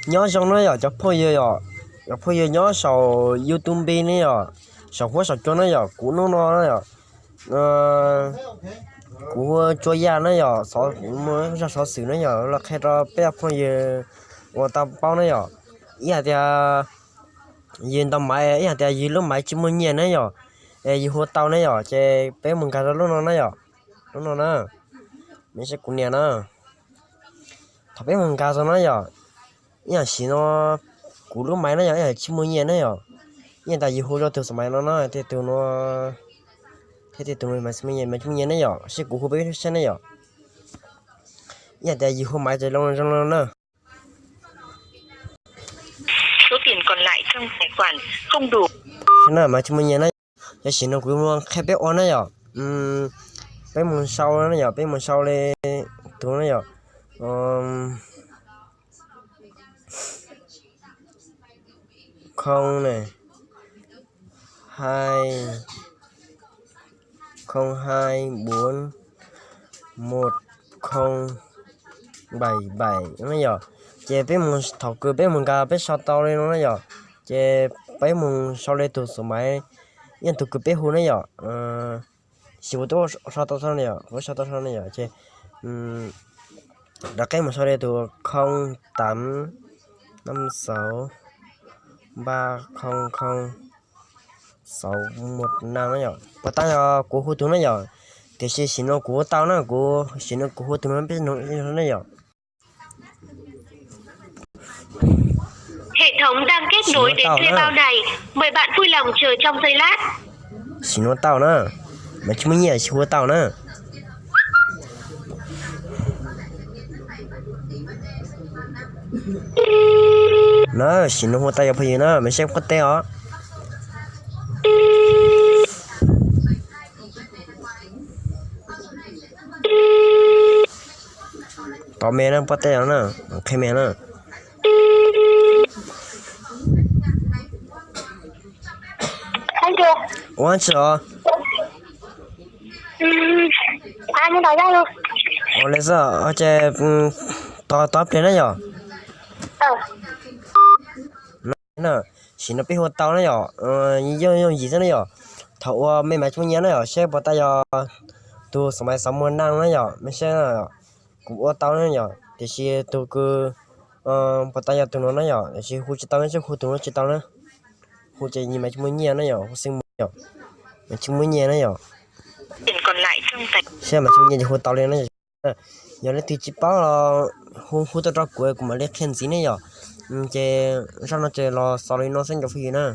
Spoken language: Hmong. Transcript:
Nyob zoo na yom cov phooj ywg yom, cov phooj ywg nyob saum YouTube ne yom, saum huab saum cua na yom, kuv hnub no na yom, kuv hu ua Tsua Yaj na yom, xov, zaj xov xwm na yom los qhia rau peb cov phooj ywg uas tau paub na yom. Ib hais tias yus ntaus maiv, ib hais tias yus lub maiv tsis muaj nyiaj na yom, es yus hu tau na yom, ces peb mus nkag rau lub no na yom, lub no na, me seb kuv nias na. Thaum peb mus nkag rau na yom, ib yam sim no kuv lub maiv na yom, ib yam tsis muaj nyiaj na yom, ib yam tias yus hu rau tus xom maiv no na, thiab tus no, thiab tus no maiv tsis muaj nyiaj, maiv tsis muaj nyiaj na yom, seb kuv hu peb saib na yom. Ib yam tias yus hu maiv ces zoo zoo na. Tam sim no kuv qhia peb ua na yom, peb mus sau na yom, peb mus sau li tus na yom, khoo ne, hai, không hai bốn một không bảy bảy na yom. Ces peb mus, thaum kws peb mus nkag peb sau tau li no na yom, ces peb mus sau li tus xom maiv, ib yam tus kws peb hu na yom. Sis kuv twb sau tau no yom, kuv sau tau no yom, ces rov qab mus sau li tus không tám năm sáu ba không không sáu một năm na yom. Puas tau yog kuv hu tus na yom? Tiam sis sim no kuv hu tau na, kuv sim no kuv hu tus no peb no na yom. Hệ thống đang kết nối đến thuê bao này. Mời bạn vui lòng chờ trong giây lát. Sim no tau na, mas tsis muaj nyiaj sim hu tau na. Na, sim no hu tau yog phooj ywg na, mas saib pob teb os. Tau me na, pob teb os na, qhia me na. Ua tsi os? Ua li xwb, ces tos pliag na yom. Sim no peb hu tau na yom, yooj yooj yim xwb na yom. Thaum ua me mas tsis muaj nyiaj na yom, saib puas tau yog tus xom maiv xov muag naj na yom, me saib, kuv ua tau na yom, tiam sis tus kws puas tau yog tus no na yom, tiam sis hu tsis tau, saib hu tus no tsis tau na. Hu ces mas tsis muaj nyiaj na yom, hu xwb yom, mas tsis muaj nyiaj na yom. Saib mas tsis muaj nyiaj ces hu tau li na. Yog leej twg tsis paub los hu hu tuaj rau kuv, kuv mam li qhia ntxiv ne yom. Ces zaj no ces los xaus li no xwb cov phooj ywg na.